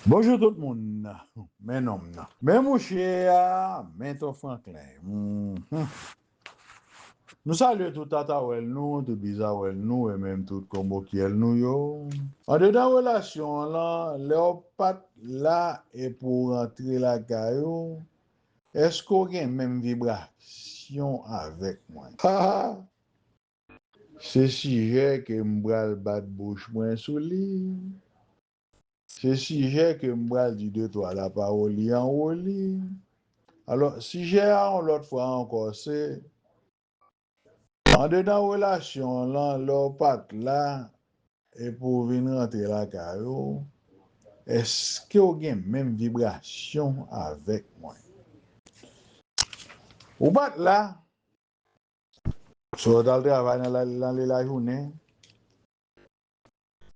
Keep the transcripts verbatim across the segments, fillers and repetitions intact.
Bonjou tout moun. Men nonm nan. Men mouche a, men Ton Franklin. Mhm. Nou salye tout tatawèl nou, tout bizawèl nou, e menm tout konbokyèl nou yo. Andedan relasyon an lan, lè w pa t la epi w rantre lakay ou, èske w gen menm vibrasyon avèk mwen? Ha, ha! Se sijè ke m pral bat bouch mwen sou li. Se sijè ke m pral di de twa lapawoli anwo li. Alò, sijè a, yon lòt fwa ankò, se andedan relasyon an lan, lè w pa t la, epi w vin rantre lakay ou, èske w gen menm vibrasyon avèk mwen? Ou pa t la, swa w t al travay nan la, nan lè lajounen,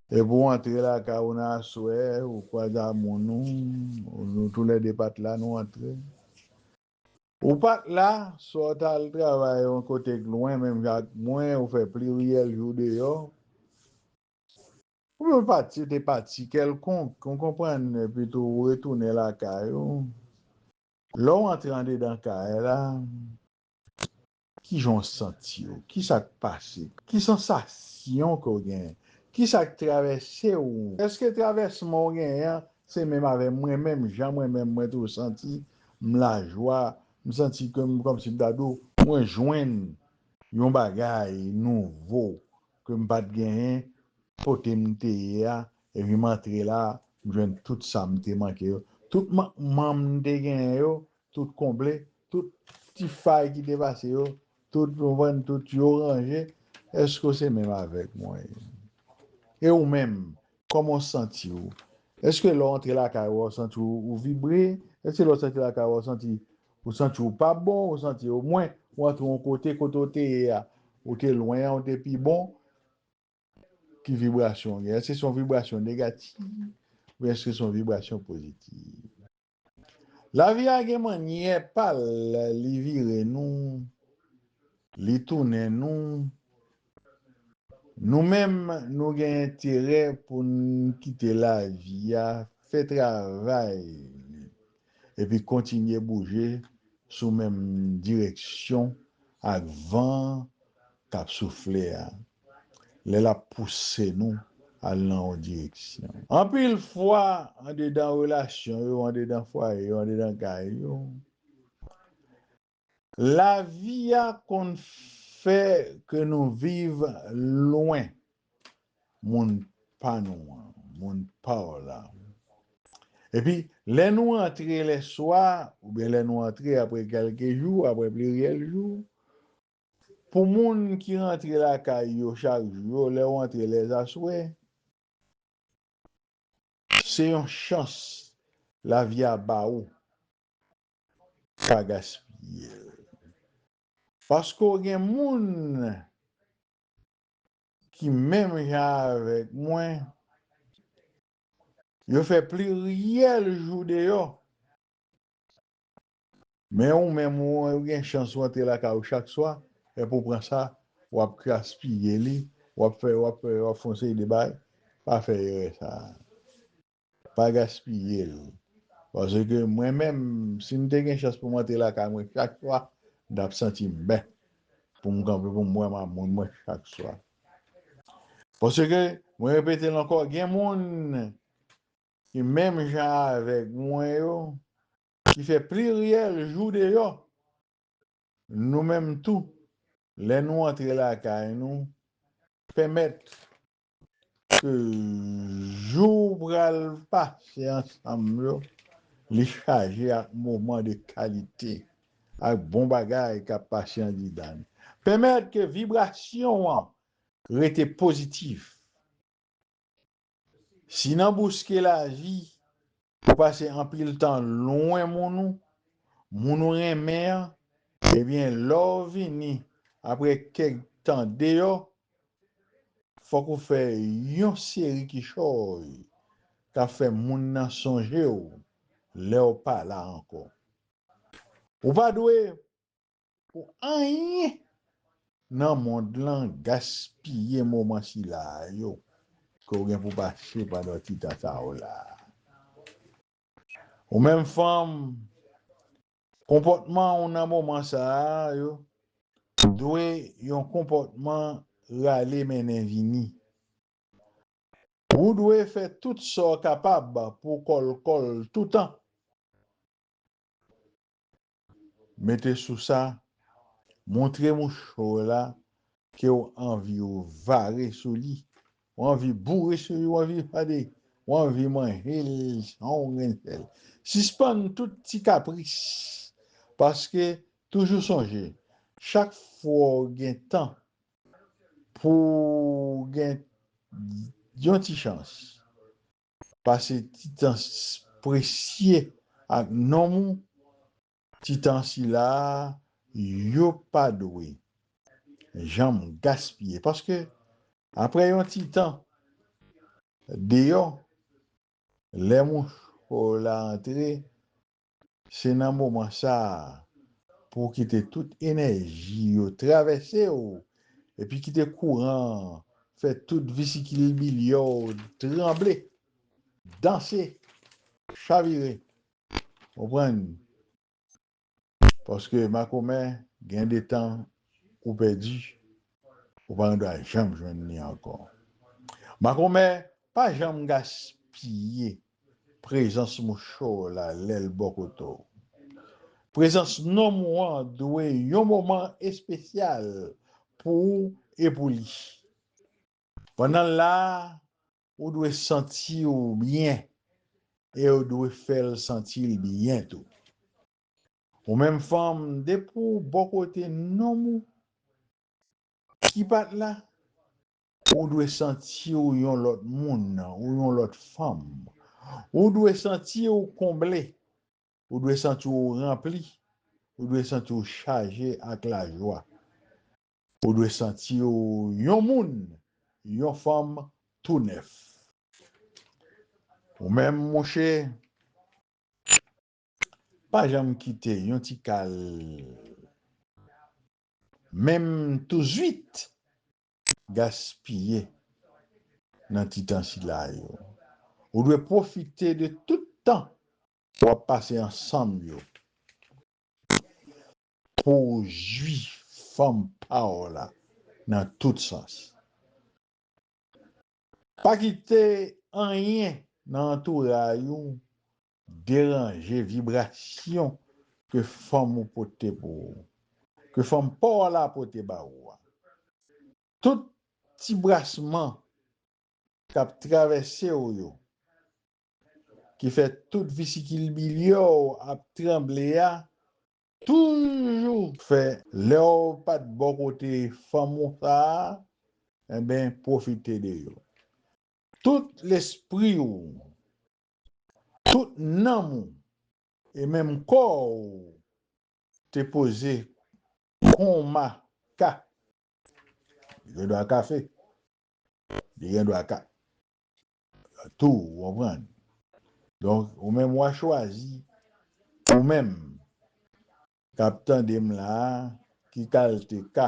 epi w antre lakay ou nan aswè, ou kwaze a moun ou, nou toulède pa t la, nou antre. Ou pa t la, swa w t al travay yon kote k lwen, menm jan ak mwen, ou fè pliryèl jou deyò. Oubyen w pati, te pati kèlkonk, ou konprann, epi tou ou retounen lakay ou. Lè w antre andedan kay la, kijan w santi w? Kisa k pase? Ki sansasyon ke w genyen? Kisa k travèse w? Èske travèsman w genyen an se menm avè mwen menm, jan mwen menm mwen toujou santi m lajwa, m santi ke m kòmsi m ta di w, mwen jwenn yon bagay nouvo ke m pa t genyen kote m te ye a, epi m antre la, m jwenn tout sa m te manke yo. Tout mankman m te genyen yo, tout konble, tout ti fay ki te pase yo, tout, ou konprann, tout yo ranje. Èske w se menm avèk mwen? E ou menm, kòman w santi w? Èske lè w antre lakay ou, w santi w, ou vibre? Èske lè w santi lakay ou, w santi, ou santi w pa bon? Ou santi omwen, ou antre yon kote, kote w te ye a, ou te lwen an, ou te pi bon? Ki vibrasyon w gen? Èske se yon vibrasyon negatif? Oubyen èske se yon vibrasyon pozitif? Lavi a gen mannyè pa l, li vire nou, li tounen nou. Nou menm, nou gen enterè pou n kite lavi a fè travay li, epi kontinye bouje sou menm direksyon ak van k ap soufle a, lè l ap pouse nou al nan yon direksyon. Anpil fwa, andedan relasyon yo, andedan fwaye yo, andedan kay yo, lavi a konn fè ke nou viv lwen moun pa nou an, moun pa w la. Epi, lè nou antre lèswa, oubyen lè nou antre apre kèlke jou, apre pliryèl jou, pou moun ki rantre lakay yo chak jou yo, lè w antre lèzaswè, se yon chans lavi a ba ou, pa gaspiye l. Paske w gen moun ki menm jan avèk mwen, yo fè pliryèl jou deyò. Men ou menm, ou, ou gen chans ou antre lakay ou chak swa, epi ou pran sa, w ap gaspiye li, w ap fè, w ap fè, w ap fè yon seri de bagay, pa fè erè sa a. Pa gaspiye l. Paske mwen menm, si m te gen chans pou m antre lakay mwen chak swa, m t ap santi m byen. Pou m kanpe, pou m wè mamoun mwen chak swa. Paske, mwen repete l ankò, gen moun ki menm jan avèk mwen yo, ki fè pliryèl jou deyò. Nou menm tou, lè nou antre lakay nou, pèmèt ke jou w pral pase ansanm yo, li chaje ak moman de kalite, ak bon bagay k ap pase andidan l. Pèmèt ke vibrasyon an rete pozitif. Si nan bouske lavi, ou pase anpil tan lwen moun ou, moun ou renmen an, ebyen, lè w vini apre kèk tan deyò, fòk ou fè yon seri kichòy k ap fè moun nan sonje w lè w pa la ankò. Ou pa dwe pou anyen nan mond lan gaspiye moman sila a yo ke w gen pou pase pandan ti tan sa yo la a. Ou menm fanm, konpòtman ou nan moman sa a yo dwe yon konpòtman rale mennen vini. Ou dwe fè tout sa w kapab pou w kòlkòl toutan. Mete sou sa, montre mouche w la ke w anvi w vare sou li, w anvi boure sou li, w anvi fade, w anvi manje l san yon grenn sèl. Sispann tout ti kapris, paske toujou sonje, chak fwa w gen tan pou w gen yon ti chans, pase ti tan s- presye ak nonm ou, ti tan sila a, yo pa dwe janm gaspiye. Paske apre yon ti tan deyò, lè mouche w la antre, se nan moman sa a pou w kite tout enèji yo travèse w, epi kite kouran fè tout visikil bilye w tranble, danse, chavire. Konprann? Paske makomè, gen de tan ou pèdi, ou pa gen dwa janm jwenn li ankò. Makomè, pa janm gaspiye prezans mouche w la lè l bò kote w. Prezans nonm ou an dwe yon moman espesyal pou ou e pou li. Pandan l la a, ou dwe santi w byen e ou dwe fè l santi l byen tou. Ou menm fanm, depi w bò kote nonm ou ki pa t la, ou dwe santi w yon lòt moun, ou yon lòt fanm. Ou dwe santi w konble. Ou dwe santi w ranpli. Ou dwe santi w chaje ak lajwa. Ou dwe santi w yon moun, yon fanm tou nèf. Ou menm, monchè, pa janm kite yon ti kal, menm tou zwit, gaspiye nan ti tan sila yo. Ou dwe pwofite de tout tan w ap pase ansanm yo pou w jwi fanm pa w la nan tout sans. Pa kite anyen nan antouray ou deranje vibrasyon ke fanm ou pote pou ou, ke fanm pa w la pote ba ou a. Tout ti brasman k ap travèse w yo, ki fè tout visikil bilye w ap tranble a, toujou fè lè w pa t bò kote fanm ou sa a, enben, pwofite de yo. Tout lespri w, tout nanm ou, e menm kò w te poze kon maka. Li gen dwa kafe. Li gen dwa ka tou, ou konprann? Donk, ou menm w a chwazi, ou menm k ap tande m la a, ki kalte ka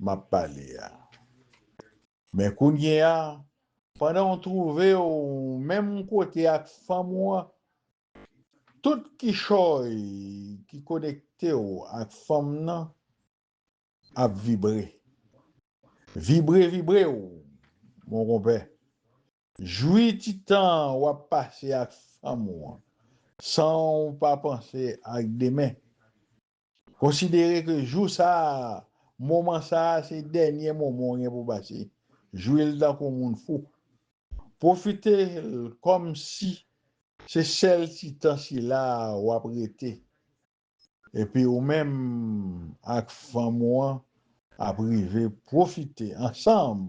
m ap pale a. Men kounye a, pandan w twouve w menm kote ak fanm ou an, tout kichòy ki konekte w ak fanm nan ap vibre. Vibre, vibre w, mon konpè. Jwi ti tan w ap pase ak fanm ou an, san w pa panse ak demen. Konsidere ke jou sa a, moman sa a, se dènye moman w gen pou pase. Jwi l tankou moun fou. Pwofite l kòmsi se sèl ti tan sila a w ap rete. Epi ou menm ak fanm ou an ap rive pwofite ansanm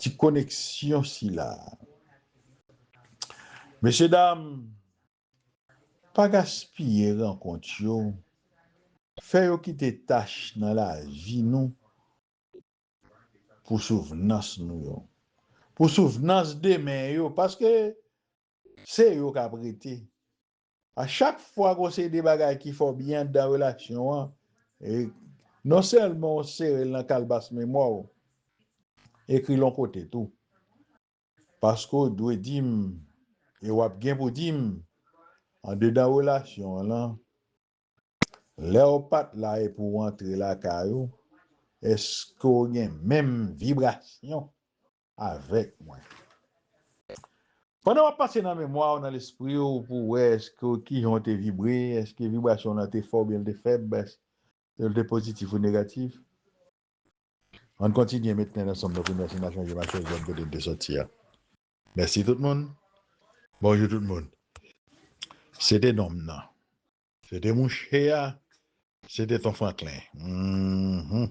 ti koneksyon sila. Mesyedam, pa gaspiye rankont yo. Fè yo kite tach nan lavi nou pou souvnans nou yo. Pou souvnans demen yo, paske se yo k ap rete. A chak fwa gen yon seri de bagay ki fè w byen anndan relasyon an, e non sèlman w sere l nan kalbas memwa w, ekri l yon kote tou. Paske w dwe di m e w ap gen pou di m, andedan relasyon an lan, lè w pa t la epi w antre lakay ou, èske w gen menm vibrasyon avèk mwen? Pandan w ap pase nan memwa w, nan lespri w, pou w wè èske w, kijan w te vibre, èske vibrasyon w lan te fò oubyen l te fèb, èske l te pozitif ou negatif. Ann kontinye met tèt ansanm nou pou n wè si n a chanje mache zòn kote n te sòti a. Mèsi tout moun. Bonjou tout moun. Se te nonm nan. Se te mouche a. Se te Ton Franklin. Mhm.